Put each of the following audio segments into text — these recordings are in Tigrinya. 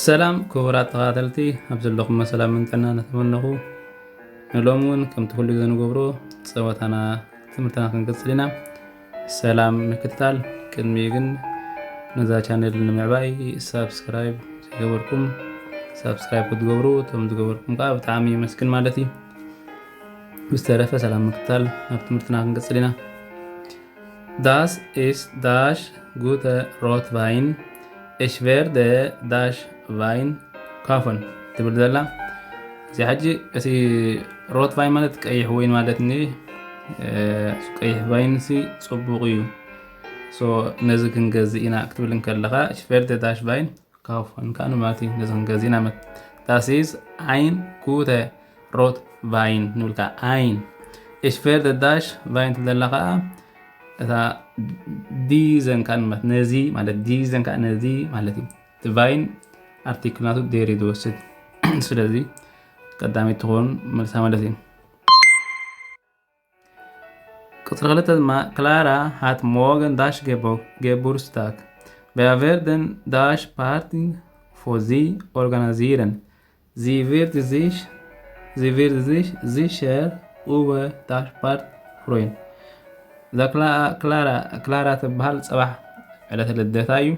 ሰላም ክቡራት ተኸታተልቲ፣ ኣብ ዘለኹም ሰላምን ጥዕናን እናተመነኹ፣ ንሎሚ እውን ከምቲ ኩሉ ግዜ ንገብሮ ጸወታና ትምህርትና ክንቅጽል ኢና። ሰላም ምክትታል፣ ቅድሚኡ ግን ነዛ ቻነል ንምዕባይ ሳብስክራይብ ዘይገበርኩም ሳብስክራይብ ክትገብሩ፣ እቶም ዝገበርኩም ከዓ ብጣዕሚ የመስግን ማለት እዩ። ብዝተረፈ ሰላም ምክትታል፣ ናብ ትምህርትና ክንቅጽል ኢና። Das ist das gute Rotwein. Ich werde das Wein kaufen ትብል ዘላ። እዚ ሕጂ እቲ ሮት ቫይን ማለት ቀይሕ ወይን ማለት ኒ ቀይሕ ቫይን ሲ ጽቡቕ እዩ። So ነዚ ክንገዝእ ኢና ክትብል እንከለኻ ich werde das Wein kaufen ከኣ ማለት እዩ። ነዚ ክንገዝእ ኢና መት Das ist ein gute Rotwein ንብል ከኣ ein Ich werde das Wein ትብል ዘላ ከኣ እታ ዲዘን ከኣ ንመት ነዚ ማለት ዲዘን ከኣ ነዚ ማለት እዩ። እቲ ቫይን ኣርቲክል ናቱ ዴር እዩ ዝወስድ። ስለዚ ቀዳመይቲ ትኸውን መልሳ ማለት እዩ። ቁጽሪ ክልተ ድማ ክላራ hat morgen das Gebo- Geburtstag. Wir werden das Party für sie organisieren. Sie wird sich, sie wird sich sicher über das Party freuen. እዛ ክላ- ክላራ ክላራ ትበሃል፣ ጽባሕ ዕለተ ልደታ እዩ።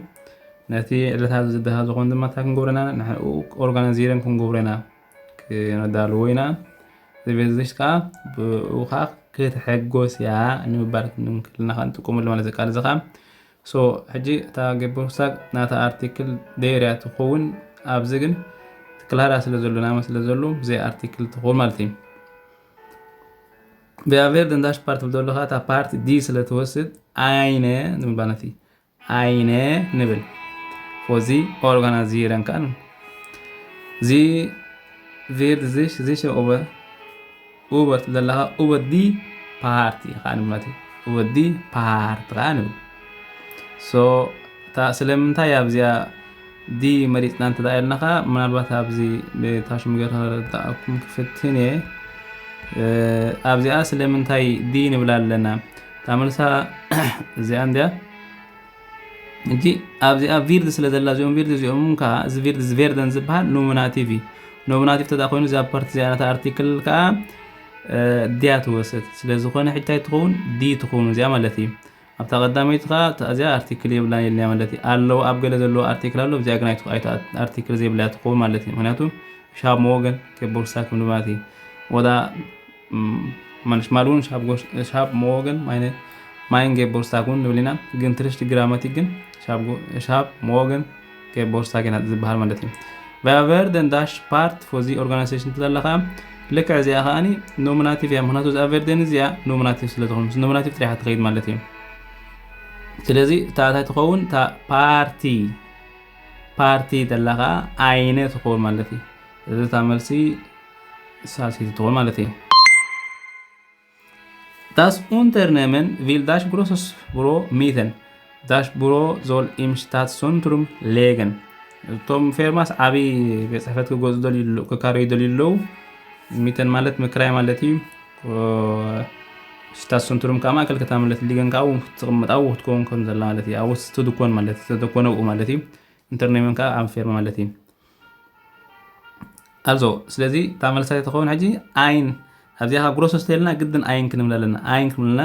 ነቲ ዕለታ ልደታ ዝኾን ድማ እንታይ ክንገብረና ንሕኡ ኦርጋናይዚረን ክንገብረና ክነዳልዎ ኢና። ዝቤዝሽ ከዓ ብኡ ከዓ ክትሕጎስ እያ ንምባል ክንክልና ከዓ ንጥቀመሉ ማለት እዩ። ቃል እዚ ከዓ so ሕጂ እታ ገበርሳግ ናታ ኣርቲክል ደይርያ ትኸውን። ኣብዚ ግን ክላራ ስለ ዘሎ ናመ ስለ ዘሎ ብዘይ ኣርቲክል ትኸውን ማለት እዩ። ብኣቬር ደንዳሽ ፓርት ብደለኻ እታ ፓርት ዲ ስለ ትወስድ ኣይነ ንምባል ነቲ ኣይነ ንብል። ፎዚ ኦርጋናይዚረን ከኣ ንብል። ዚ ቪርድ ዝሽ ዝሽ ኦቨር ኡበር ትብል ዘለኻ ኡበር ዲ ፓርቲ ከኣ ንብል ማለት እዩ። ኡበር ዲ ፓርቲ ከኣ ንብል። So እታ ስለምንታይ ኣብዚኣ ዲ መሪጽና እንተ ደኣ ኢልናኻ፣ ምናልባት ኣብዚ ብታሽሙ ገይረ ከረድኣኩም ክፍትን እየ። ኣብዚኣ ስለምንታይ ዲ ንብል ኣለና? እታ መልሳ እዚኣ እንድያ። ሕጂ ኣብዚኣ ቪርድ ስለ ዘላ እዚኦም ቪርድ እዚኦም ከኣ እዚ ቪርድ እዚ ቬርደን ዝበሃል ኖሚናቲቭ እዩ። ኖሚናቲቭ ተዳ ኮይኑ እዚኣ ፓርቲ እዚኣ ነታ ኣርቲክል ከኣ ድያ ትወስድ። ስለ ዝኾነ ሕጂ እንታይ ትኸውን? ዲ ትኸውን እዚኣ ማለት እዩ። ኣብታ ቀዳመይቲ ከኣ እዚኣ ኣርቲክል የብላን ኢልና ማለት እዩ። ኣለዉ ኣብ ገለ ዘለዎ ኣርቲክል ኣሎ፣ እዚኣ ግን ኣይትኹ- ኣይተ- ኣርቲክል ዘይብላ ትኸውን ማለት እዩ። ምክንያቱ ሻብ መወገን ከቦርሳ ከም ማለት እዩ። ወዳ ማንሽማል እውን ሻብ ጎሽ- ሻብ መወገን ማይነ ማይን ገቦርሳ እውን ንብል ኢና። ግን ትርሽ ግራመቲ ግን ሻብ ጎ- ሻብ መወገን ገቦርሳ ግን ዝበሃል ማለት እዩ። ቫቨርደን ዳሽ ፓርት ፎዚ ኦርጋናይዜሽን ትለለኻ ልክዕ እዚኣ ከኣኒ ኖሚናቲቭ እያ። ምክንያቱ እዚኣ ቨርደን እዚኣ ኖሚናቲቭ ስለ ዝኾነ ምስ ኖሚናቲቭ ጥሪሓ ትኸይድ ማለት እዩ። ስለዚ እታ እንታይ ትኸውን? እታ ፓርቲ ፓርቲ ተላ ከዓ ኣይነ ትኸውን ማለት እዩ። እዚ እታ መልሲ ሳልሰይቲ ትኸውን ማለት እዩ። Das Unternehmen will das großes Büro mieten. Das Büro soll im Stadtzentrum liegen. እቶም ፌርማስ ዓብዪ ቤት ጽሕፈት ክገዙ ደልዩ ኣለዉ፣ ክካረዩ ደልዩ ኣለዉ። ሚተን ማለት ምክራይ ማለት እዩ። ሽታት ሰንትሩም ከዓ ማእከል ከተማ ማለት ሊገን ከዓ እውን ክትቕመጥ ኣብኡ ክትከውን ከም ዘላ ማለት እዩ። ኣብኡ ዝተደኮን ማለት ዝተደኮነ ኣብኡ ማለት እዩ። ኢንተርኔመን ከዓ ኣብ ፌርማ ማለት እዩ። ኣልዞ ስለዚ እታ መልሳይ ትኸውን ሕጂ ኣይን ኣብዚኣ ካብ ግሮስ ሆስቴልና ግድን ኣይን ክንብል ኣለና። ኣይን ክንብልና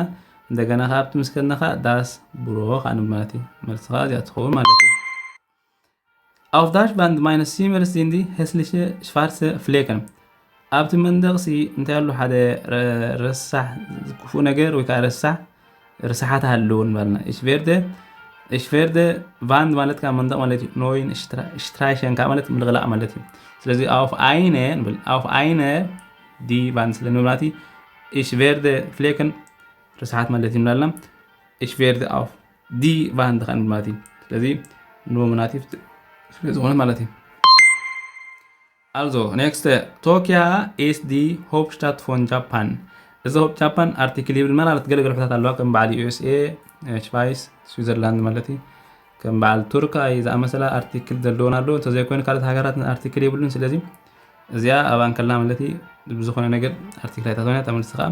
እንደገና ካብቲ ምስ ከድና ከዓ ዳስ ብሮ ከዓ ንብል ማለት እዩ። መልሲ ከዓ እዚኣ ትኸውን ማለት እዩ። Auf das Wand meines Zimmers sind hässliche schwarze Flecken. ኣብቲ መንደቕሲ እንታይ ኣሎ? ሓደ ረ- ረሳሕ ክፉእ ነገር ወይ ከዓ ረሳሕ ርስሓት ኣለዎ ንበልና። Ich werde ich werde Wand ማለት ከዓ መንደቕ ማለት እዩ። Neue Stra- Streichen ከዓ ማለት ምልቕላቕ ማለት እዩ። ስለዚ auf eine ንብል auf eine die Wand ስለ ንብል ማለት እዩ። Ich werde Flecken ርስሓት ማለት እዩ ንብላልና። Ich werde auf die Wand ከዓ ንብል ማለት እዩ። ስለዚ ኖሚናቲቭ ስለ ዝኾነ ማለት እዩ። Also next Tokyo is the Hauptstadt von Japan. እዚ ሆፕ ጃፓን ኣርቲክል ይብል መላለት ገለገለ ሕታት ኣለዋ ከም በዓል ዩ ኤስ ኤ ሽቫይስ ስዊዘርላንድ ማለት እዩ። ከም በዓል ቱርክ ኣይ ዝኣመሰላ ኣርቲክል ዘለዎን ኣለዎ። እንተዘይኮይኑ ካልኦት ሃገራት ኣርቲክል የብሉን። ስለዚ እዚኣ ኣብ ኣንከላ ማለት እዩ ብዝኾነ ነገር ኣርቲክል ኣይታትሆነ ተመልሲ ከዓ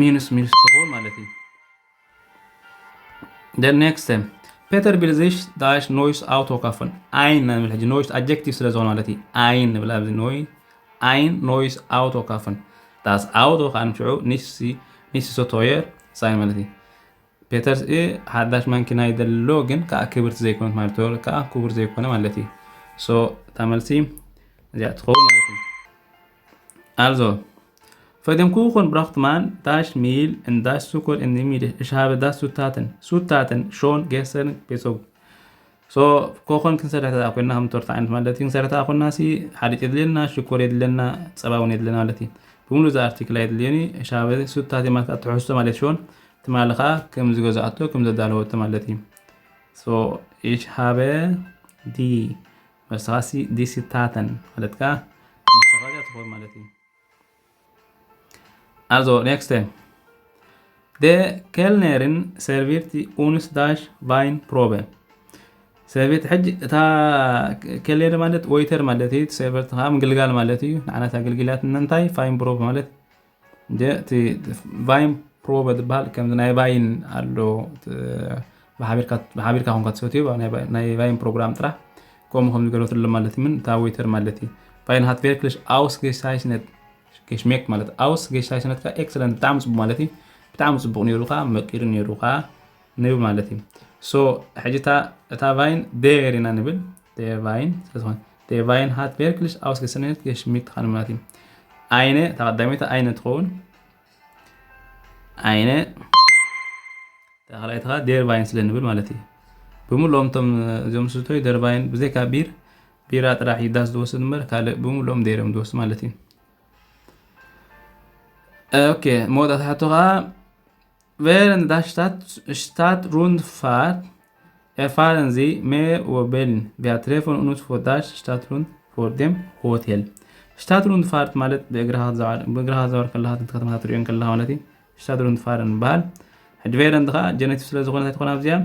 ሚኑስ ሚኑስ ትኸውን ማለት እዩ። The next Peter will sich das Neues Auto kaufen. Ein ንብል ሕጂ Neues adjective ስለ ዝኾነ ማለት እዩ። Ein ንብል ኣብዚ Neues፣ ein Neues Auto kaufen። Das Auto ከዓ ንሽዑ nicht so teuer sein ማለት እዩ። ፔተር ሓዳሽ ማኪና ይደሎ ግን ከዓ ክብርቲ ዘይኮነት ማለት እዩ። ከዓ ክቡር ዘይኮነ ማለት እዩ። So እታ መልሲ እዚኣ ትኸውን ማለት እዩ። Also, für den Kuchen braucht man das Mehl und das Zucker und die Milch. Ich habe das Zutaten, Zutaten schon gestern besorgt. So ኮኾን ክንሰርሕ ተኣ ኮይና ከም ቶርታ ዓይነት ማለት እዩ። ክንሰርሕ ተኣ ኮይና ሲ ሓሊጥ የድልየና፣ ሽኮር የድልየና፣ ፀባ እውን የድልየና ማለት እዩ። ብምሉ እዚ ኣርቲክል የድልየኒ። Ich habe Zutaten ማለት ትሕዝቶ ማለት schon ትማሊ ከዓ ከም ዝገዛኣቶ ከም ዘዳለወቶ ማለት እዩ። So ich habe die መልስኻ ሲ die Zutaten ማለት ከዓ ንስኻ እዚኣ ትኸውን ማለት እዩ። Also next time. Die Kellnerin serviert uns das Weinprobe. Serviert ሕጂ እታ ኬልነር ማለት ወይተር ማለት እዩ። ሰርቨርት ከዓ ምግልጋል ማለት እዩ። ንዓና እታ ኣገልግላትና እንታይ Weinprobe ማለት Weinprobe ዝበሃል ከምዚ ናይ ቫይን ኣሎ ብሓቢርካ ኮንካ ትሰትዮ ናይ ቫይን ፕሮግራም ጥራሕ ከምኡ ከም ዝገለትሉ ማለት እዩ። ምን እታ ወይተር ማለት እዩ። Wein hat wirklich ausgezeichnet geschmeckt ማለት ausgezeichnet ከዓ excellent ብጣዕሚ ፅቡቅ ማለት እዩ። ብጣዕሚ ፅቡቅ ነይሩ ከዓ መቂሩ ነይሩ ከዓ ንብል ማለት እዩ። So ሕጂ እታ ቫይን der ኢና ንብል der Wein ስለዝኾነ der Wein hat wirklich ausgezeichnet geschmeckt ከዓ ንብል ማለት እዩ። Eine እታ ቀዳመይቲ eine ትኸውን። Eine እታ ካልኣይቲ ከዓ der Wein ስለ ንብል ማለት እዩ። ብምሉኦም እቶም እዚኦም ዝስተዩ der Wein ብዘይካ ቢር ቢራ ጥራሕ እዩ das ዝወስድ እምበር ካልእ ብምሉኦም der እዮም ዝወስድ ማለት እዩ። ኦኬ መወዳእታ ሕቶ ከዓ Während der Stadt Stadtrundfahrt erfahren Sie mehr über Berlin. Wir treffen uns vor der Stadtrund vor dem Hotel. Stadtrundfahrt ማለት ብእግርኻ ክትዘዋር ብእግርኻ ክትዘዋር ከለኻ እቲ ከተማታት ትሪኦ ከለኻ ማለት እዩ። Stadtrundfahren ይበሃል። ሕጂ Während ከዓ ጀነቲቭ ስለ ዝኾነ እንታይ ትኾን ኣብዚኣ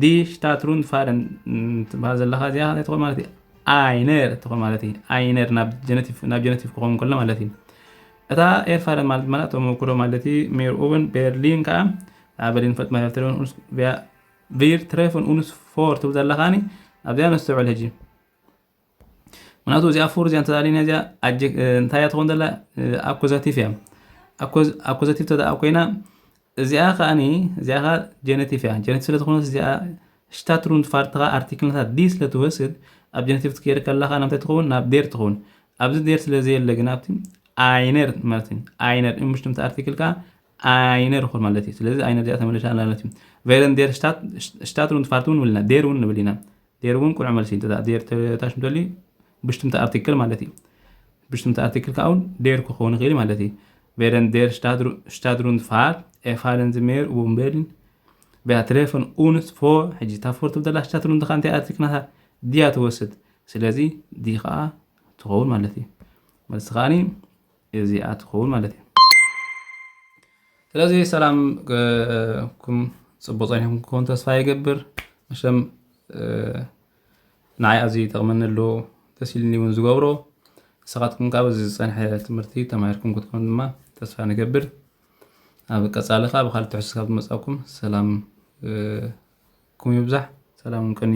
die Stadtrundfahren ትበሃል ዘለኻ እዚኣ እንታይ ትኾን ማለት እዩ? Einer ትኾን ማለት እዩ። Einer ናብ ጀነቲቭ ናብ ጀነቲቭ ክኸውን ከሎ ማለት እዩ። እታ erfahren ማለት ድማ ተመክሮ ማለት እዩ። Mehr über Berlin ከዓ ኣብ በርሊን ንፈልጥ ማለት Wir treffen uns vor ትብል ዘለኻኒ ኣብዚኣ ነስተውዕል ሕጂ። ምክንያቱ እዚኣ vor እዚኣ እንተዳሊና እዚኣ እንታይ እያ ትኾን ዘላ? ኣኩዛቲቭ እያ። ኣኩዛቲቭ ተደኣ ኮይና እዚኣ ከዓኒ እዚኣ ከዓ ጀነቲቭ እያ። ጀነቲቭ ስለ ዝኾነት እዚኣ Stadtrundfahrt ከዓ ኣርቲክል ናታ die ስለ ትወስድ ኣብ ጀነቲቭ ትቀይር ከለኻ ናብ እንታይ ትኸውን? ናብ der ትኸውን። ኣብዚ der ስለ ዘየለ ግን ኣብቲ Einer ማለት እዩ። Einer እምሽ ትምቲ ኣርቲክል ከዓ Einer ይኾን ማለት እዩ። ስለዚ Einer እዚኣ ተመልሻ ኣላ ማለት እዩ። Während der Stadt Stadtrundfahrt እውን ንብል ኢና der እውን ንብል ኢና። Der እውን ቁኑዕ መልሲ እዩ። እንተ der ተታሽምተሉ ብሽትምቲ ኣርቲክል ማለት እዩ። ብሽትምቲ ኣርቲክል ከዓ እውን der ክኸውን ይኽእል ማለት እዩ። Während der Stadtrundfahrt erfahren Sie mehr über Berlin. Wir treffen uns vor ሕጂ እታ vor ትብል ዘላ Stadtrund ከዓ እንታይ ኣርቲክል ናታ die እያ ትወስድ። ስለዚ die ከዓ ትኸውን ማለት እዩ። መልሲ ከዓኒ እዚኣ ትኸውን ማለት እዩ። ስለዚ ሰላም ኩም ፅቡቅ ፀኒሕኩም ክኸውን ተስፋ ይገብር። መሸም ንዓይ ኣዝዩ ይጠቕመኒ ኣሎ ደስ ኢልኒ እውን ዝገብሮ። ንስኻትኩም ካብ እዚ ዝፀንሐ ትምህርቲ ተማሂርኩም ክትኮኑ ድማ ተስፋ ንገብር። ኣብ ቀፃሊ ከዓ ብካልእ ትሕዝቶ ካብ ዝመፃኩም ሰላም ኩም ይብዛሕ። ሰላም ቀኒ